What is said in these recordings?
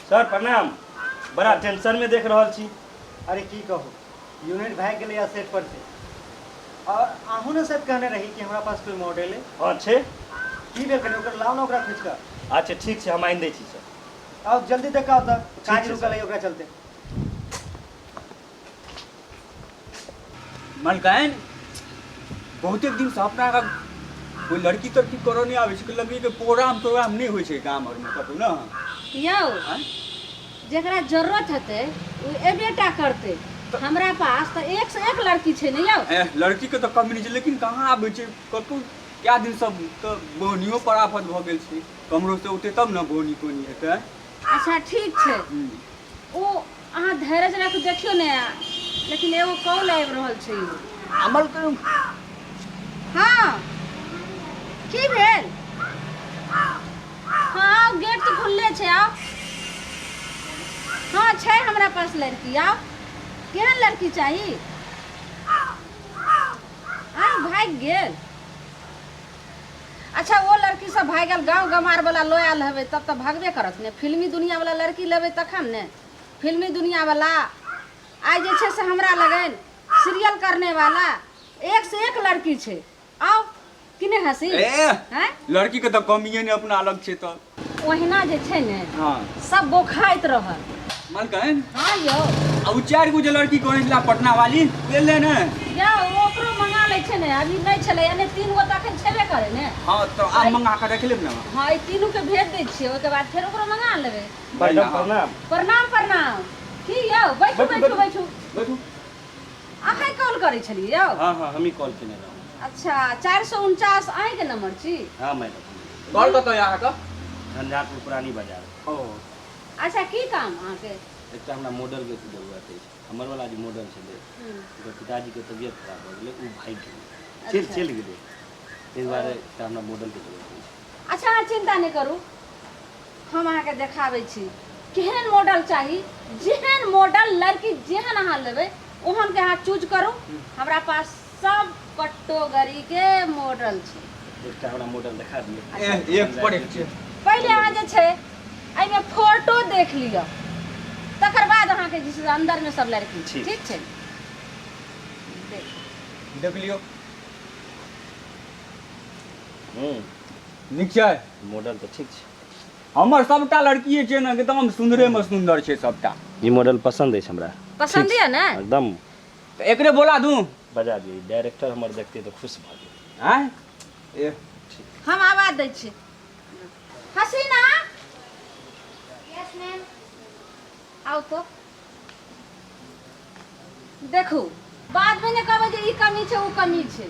Sir प्रणाम। बड़ा tension में देख रहल छी। अरे की कहू, यूनिट भागि गेलै सेट पर से। और अहूँ ने शायद कहने रही कि हमरा पास कोई मॉडल है। हाँ छै। की भेल कनि ओकर लाउ ने ओकरा खोजि कऽ। अच्छा ठीक छै, हम आनि दै छी सर। आउ जल्दी देख आउ तऽ काज छै, रुकल है ओकरा चलते। मलकाइन बहुते दिन से अपना के कोई लड़की तड़की करऽ नहि आबै छै, लड़की के प्रोग्राम तोग्राम नहि होइ छै गाम घरमे कतहु ने। यौ जकरा जरूरत हेतै ओ एबे टा करतै। हमरा पास तऽ एक से एक लड़की छै ने यौ। ए, लड़की के तऽ कमी नहि छै, लेकिन कहाँ आबै छै कतहु। कए दिन सब तऽ बोहनियो पर आफत भऽ गेल छै, कमरो से औतै तब ने बोहनी तोहनी हेतै। अच्छा ठीक छै, ओ अहाँ धैर्य राखू, देखियौ ने। लेकिन एगो कॉल आबि रहल छै यौ। अमल करू। हाँ की भेल? हाँ आउ, गेट तऽ खुलले छै, आउ। हाँ छै हमरा पास लड़की, आउ। केहन लड़की चाही? आइ भागि गेल? अच्छा ओ लड़की सब भागि गेल, गाँव गमार वाला लऽ आयल हेबै तब तऽ भागबे करत ने। फिल्मी दुनिया वाला लड़की लेबै तखन ने। फिल्मी दुनिया वाला आइ जे छै से हमरा लगन सीरियल करने वाला एक से एक लड़की छै। आउ कि नहि हँसी? ए हैं? लड़की के तऽ कमिए नहि अपना अलग छै तऽ। ओहिना जे छै ने हाँ सब बोखाइत रहल। मलकाइन। हाँ यौ। आ उ चारि गो जे लड़की कहने छला पटना वाली ले ने। यौ ओकरो मंगा लै छै ने, अभी नहि छलै, यानी तीन गो तऽ अखन छेबे करै ने। हाँ तऽ आब मंगा कऽ रखि लेब ने। हाँ ई तीनू के भेज दै छियै, ओहिके बाद फेर ओकरो मंगा लेबै। मैडम प्रणाम। प्रणाम प्रणाम। की यौ बैठू बैठू बैठू बैठू। अहाँ कॉल करै छलियै यौ? हाँ हाँ हमही कॉल केने रहौं। अच्छा 449 अहीँके नंबर छी? हाँ मैडम। घर कतऽ यऽ अहाँके? झंझारपुर पुरानी बाजार। ओ अच्छा की काम अहाँके? एकटा हमरा मॉडलके जरूरत अछि। हमर वाला जे मॉडल छलै ओकर पिताजीके तबियत खराब भऽ गेलै, ओ भागि गेलै, चलि चलि गेलै, ताहि दुआरे एकटा हमरा मॉडलके जरूरत अछि। अच्छा अहाँ चिन्ता नहि करू, हम अहाँके देखाबै छी केहन मॉडल चाही। जेहन मॉडल लड़की जेहन अहाँ लेबै ओहनके अहाँ चूज करू। हमरा पास सब कटोगरीके मॉडल छै। एकटा हमरा मॉडल देखा दिअ। ए, एक पर एक छै। पहिले अहाँ जे छै एहिमे फोटो देख लिअ, तकर बाद अहाँके जे छै से अन्दरमे सब लड़की छै। ठीक। ठीक छै, देख देख लियौ। हूँ नीक छै मॉडल तऽ ठीक छै। हमर सबटा लड़किए छै ने एकदम सुन्दरे में सुन्दर छै सबटा। ई मॉडल पसन्द अछि हमरा। पसन्द यऽ ने? एकदम। तऽ एकरे बोला दू। बजा दियौ, डायरेक्टर हमर देखतै तऽ खुश भऽ जेतै। आँय ए हम आवाज दै छी। हसीना। Yes ma'am. आउ तो देखू, बाद में ने कहबै जे ई कमी छै ओ कमी छै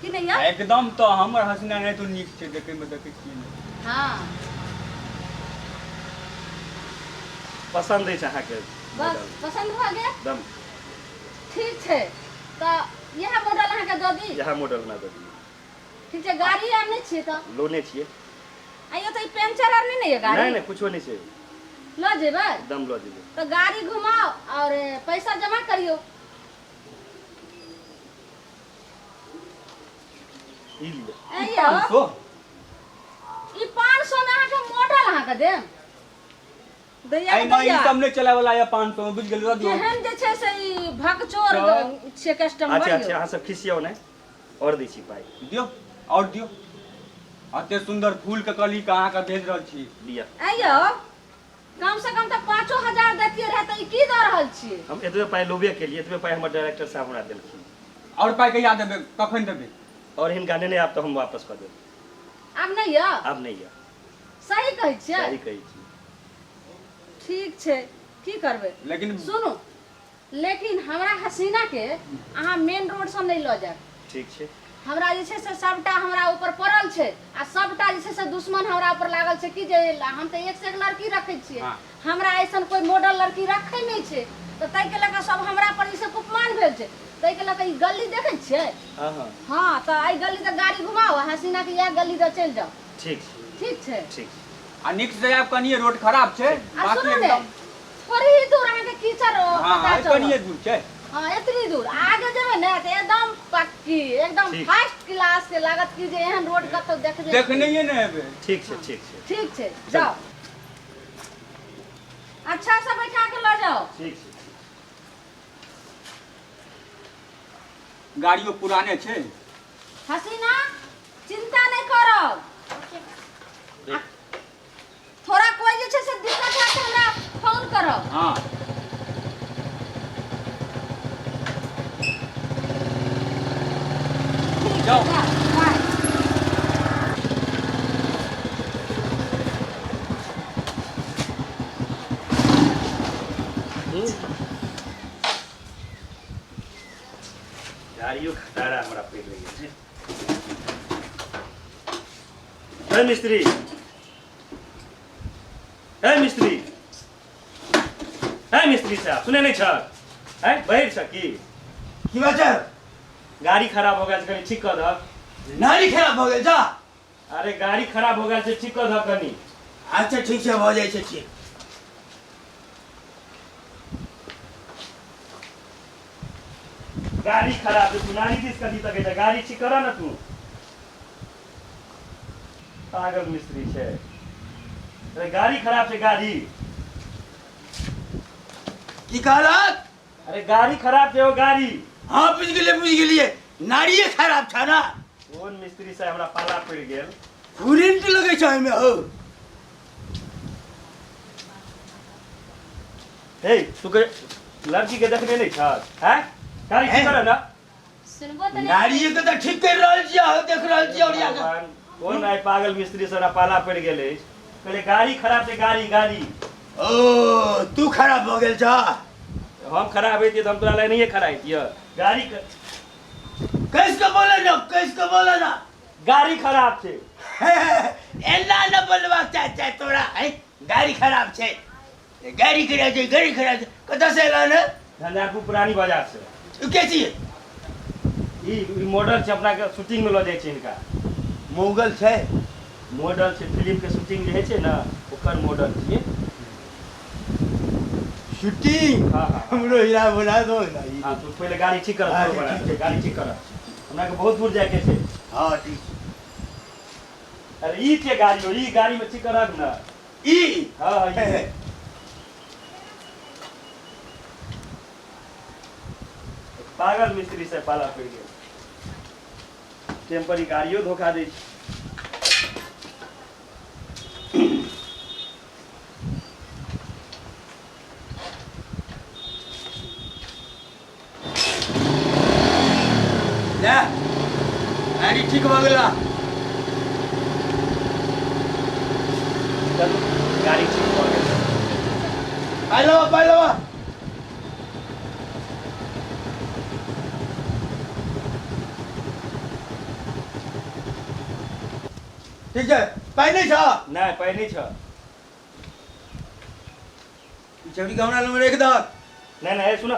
कि नहि यौ? एकदम। तऽ हमर हसीना नहि तो नीक छै देखै में, देखै छियै ने। हाँ पसन्द अछि अहाँके? बस पसन्द भऽ गेल एकदम। ठीक छै, तऽ इएह मॉडल अहाँके दऽ दी? इएह मॉडल हमरा दऽ दियौ। ठीक छै। गाड़ी आर नहि छियै तऽ? लोने छियै। आइयो तऽ ई पंचर आर नहि ने यऽ गाड़ी? नहि नहि, कुछो नहि छै। लऽ जेबै? एकदम लऽ जेबै। तऽ गाड़ी घुमाउ और पैसा जमा करियौ। ई लिअ। ऐ यौ, 500। ई 500 में अहाँके मॉडल अहाँके देम दैया। एहिमे ई दैया सब नहि चलाय वाला यऽ 500 मे, बुझि गेलियै? दियौ। केहन जे छै से ई भकचोर चल। छियै कस्टमर। अच्छा अच्छा यौ। अहाँ सब खिसियौ नहि, आओर दै छी पाइ। दियौ आओर दियौ, एते सुन्दर फूल के कली के अहाँके भेज रहल छी। लिअ। ऐ यौ, कम से कम तऽ 5000 दैतियै रहए, तऽ ई की दऽ रहल छियै? हम एतबे पाइ लोबे केलियै, एतबे पाइ हमर डायरेक्टर साहब हमरा देलखिन। आओर पाइ कहिया देबै, कखन देबै? आओर हिनका नेने आयब तऽ हम वापस कऽ देब। आब नहि यऽ? आब नहि यऽ। सही कहै छियै? सही कहै छी। ठीक छै, की करबै। लेकिन सुनू, लेकिन हमरा हसीना के अहाँ मेन रोड से नहि लऽ जायब। ठीक छै। हमरा जे छै से सबटा हमरा ऊपर पड़ल छै आ सबटा जे छै से दुश्मन हमरा ऊपर लागल छै कि जे हम तऽ एक से एक लड़की रखै छियै। हाँ। हमरा ऐसन कोइ मॉडल लड़की रखै नहि छै, तऽ ताहिके लऽ कऽ सब हमरा पर जे छै कुपमान भेल छै। ताहिके लऽ कऽ ई गली देखै छियै? हाँ हाँ। हाँ तऽ एहि गली तऽ गाड़ी घुमाउ आ हसीना के इएह गली दऽ चलि जाउ। ठीक छै। ठीक छै। ठीक छै। आ नीक से आयब, कनिए रोड खराब छै। आ बाकी सुनू ने, एकदम थोड़ी ही दूर अहाँके कीचड़ हाँ पता हाँ चलत। कनिए दूर छै। हाँ एतनी दूर आगे जेबै ने तऽ एकदम पक्की, एकदम ठीक। फर्स्ट क्लास के लागत कि जे एहन रोड कतौ देखबे नहि। देखनैये ने हेबै। ठीक छै ठीक छै। ठीक छै, जाउ। अच्छा से बैठा के लऽ जाओ। ठीक छै। गाड़ियो पुराने छै। हसीना चिंता नहीं करब। देख। थोड़ा कोई जे छै से दिक्कत है तऽ हमरा फोन करब। हाँ। ठीक जाओ। छै, जाओ, बाय। गाड़ियो खटारा हमरा पड़ि गेल छै। हे मिस्त्री, हे मिस्त्री, हे मिस्त्री साहब, सुनै नहि छह? हैं, बहिर छ की? की बात छै? गाड़ी खराब हो गेल छै, कनि ठीक कऽ दहक। नारी खराब भऽ गेल छ? अरे गाड़ी खराब हो गेल छै, ठीक कऽ दहक कनि। अच्छा ठीक छै, भऽ जाइ छै ठीक। गाड़ी खराब छै, तू नारी दिस कथी तकै छै? गाड़ी ठीक करऽ ने तू। पागल मिस्त्री छै। अरे गाड़ी खराब छै, गाड़ी। की कहलक? अरे गाड़ी खराब छै ओ गाड़ी। हाँ बुझि गेलियै, बुझि गेलियै, नारिये खराब छ ना। कोन मिस्त्री से हमरा पाला पड़ि गेल। करेंट लगै छै एहिमे हौ। हे तू के लड़की के देखने नहीं छह? हैं, गाड़ी ठीक करऽ ना। सुनबो तऽ नहि। नारिये के तऽ ठीक करि रहल छियै, हौ देख रहल छियै ओरिया के। भगवान, कोन आइ पागल मिस्त्री से हमरा पाला पड़ि गेल अछि। कहले गाड़ी खराब छै, गाड़ी गाड़ी। ओ तू खराब भऽ गेल छ? हम खराब होइतियै तऽ हम तोरा लए नहिये खड़ा होइतियै। गाड़ी कैस के बोले ना, कैस के बोले ना। गाड़ी खराब छै। एना न बोलबाक चाही छै तोरा। है गाड़ी खराब छै, गाड़ी खराब छै, गाड़ी खराब छै। कतऽ से एलह ने? झंझारपुर पुरानी बाजार से। ई के छियै? ई मॉडल छै, अपना के शूटिंग में लऽ जाइ छै हिनका। मोगल छै? मॉडल छै, फिल्म के शूटिंग जे होइ छै ने ओकर मॉडल छियै। शूटिंग? हाँ, हाँ। हमरो हीरा बना दो ना ई। हाँ, तू पहिले गाड़ी ठीक कर, हाँ, बना ठीक छै, गाड़ी ठीक कर, हमरा के बहुत दूर जाय के छै। हाँ ठीक छै। अरे ई छै गाड़ी, ई गाड़ी में ठीक करब ना। ई? हाँ, हाँ, ई। पागल मिस्त्री से पाला पड़ि गेल। टेम्परी गाड़ियो धोखा दै छै। ले, गाड़ी ठीक भऽ गेला। चलू, गाड़ी ठीक भऽ गेल। पाइ लेबऽ, पाइ लेबऽ। ठीक छै, पाइ नहि छऽ? नहि, पाइ नहि छऽ। ई छौड़ी के हमरा लग राखि दहक। नहि नहि, सुन,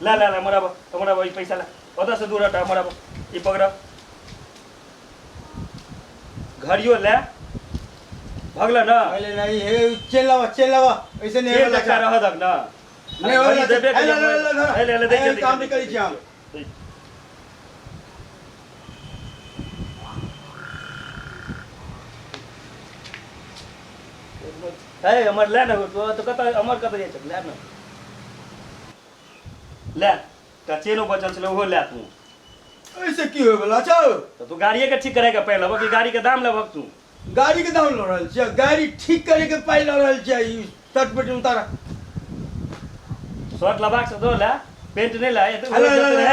ला ला ला, मोरा मोरा, ई पैसा ला, ओतऽ से दूर हटा, मोरा ई पकड़, घड़ियो ले भगल ना। पहिले नहीं, हे चलि लाबऽ, चलि लाबऽ, ऐसे नहि चेन होइवला एकटा छै। रहऽ दहक ना। नहि होइवला छै। देबे हे, ले, ले, ले, ले, हे, ले, ले, दै हे, छियै, दै काम छियै, नहि करै छियै हम। दै छियै। हे हमर ले ने, तो कतऽ हमर कतऽ जाइ छै, ले ने, ले तऽ चेनो बचल छलै ओहो ले तू। ऐसे की होइवला छौ? तऽ तू गाड़िए के ठीक कराके पाइ लेबह कि गाड़ी के दाम लेबह तू? गाड़ी के दाम लऽ रहल छियै, गाड़ी ठीक करे के पाइ लऽ रहल छियै। ई शर्ट पेंट उतार। शर्ट लेबाक से दो ले, पेंट नहि ले। ले, ले, ले,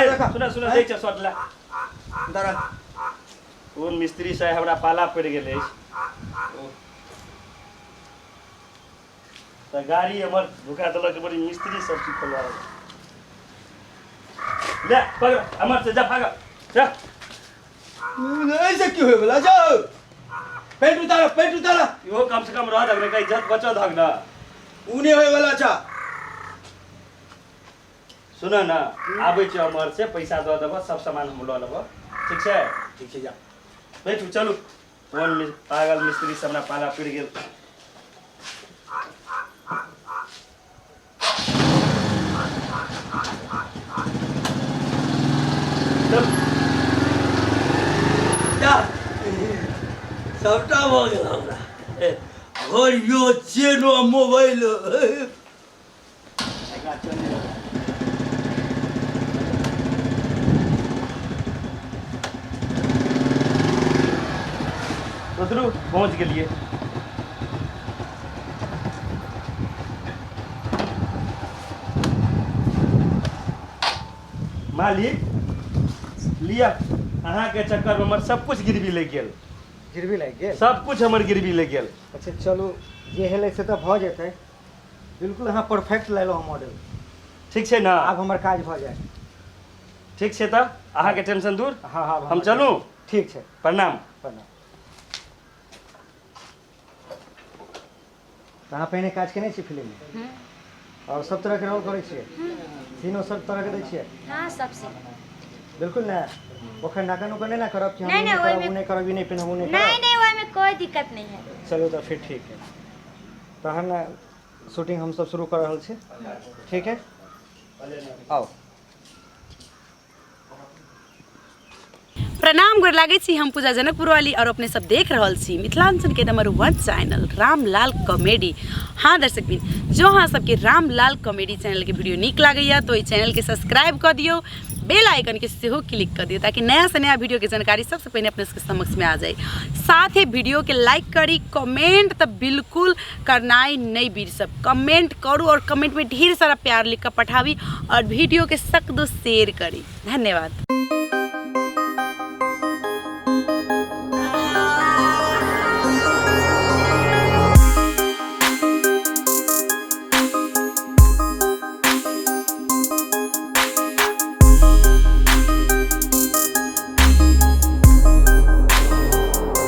ले, सुन सुन, दै छै शर्ट ले। उतार। कोन मिस्त्री साहेब हमरा पाला पड़ि गेल अछि। तऽ गाड़ी हमर धोखा देलक, बड़ी मिस्त्री सब सीखल ले पकड़ हमर से, जा भाग जा। ऐसे की होइवला छौ? पेंट उतार, पेंट उतार। इहो कम से कम रह दक ने, इज्जत बचल धक ना। उ नहि होइवला छ। सुन न, आबै छै हमर से पैसा दऽ देबह, सब सामान हम लऽ लेबह, ठीक छै? ठीक छै, जा। बैठू, चलू। कोन पागल मिस्त्री से हमरा पाला पड़ि गेल। चलू। जा, सबटा भऽ गेल हमरा, घड़ियो, चेनो, मोबाइल। हमरा चले उतरू, पहुँच गेलियै। मालिक, लिअ, अहाँके चक्करमे हमर सब कुछ गिरवी लागि गेल। गिरवी लागि गेल? सब कुछ हमर गिरवी लागि गेल। अच्छा चलू, जे हेलै से तऽ भऽ जेतै। बिल्कुल अहाँ परफेक्ट लेलहुँ मॉडल। ठीक छै ने? आब हमर काज भऽ जायत। ठीक छै, तऽ अहाँके टेंशन दूर। हँ। हम चलू? ठीक छै। प्रणाम। प्रणाम। तऽ अहाँ पहिने काज केने छी फिल्ममे आओर सब तरहके रोल करै छियै? सीनो सब तरहके दै छियै? हाँ, सबसे। बिल्कुल ने ओकर नाका नुका नहि ने करब कि हम नहीं, ई नहीं, नहि करब, ओहिमे ओ नहि करब, ई नहि पहिनब, ओ नहि नहीं। करब? नहीं, ओहिमे कोई दिक्कत नहीं है। चलू तऽ फिर ठीक है। तहन शूटिंग हमसब शुरू कऽ रहल छी। ठीक है, आउ। प्रणाम, गोर लागै छी। हम पूजा जनकपुर वाली और अपने सब देख रहल छी मिथिलांचल के नंबर 1 चैनल रामलाल कॉमेडी। हाँ दर्शक बिन, जो अहाँ सबके रामलाल कॉमेडी चैनल के वीडियो नीक लागैया तो एहि चैनल के सब्सक्राइब कऽ दियौ, बेल आइकन के सेहो क्लिक कऽ दियौ, ताकि नया से नया वीडियो के जानकारी सबसे पहिने अपने सबके समक्ष में आ जाए। साथ ही वीडियो के लाइक करी, कमेंट तऽ बिल्कुल करनाइ नहीं बिसरब। कमेंट करू और कमेंट में ढेर सारा प्यार लिख कर पठाबी और वीडियो के सक दो शेयर करी। धन्यवाद।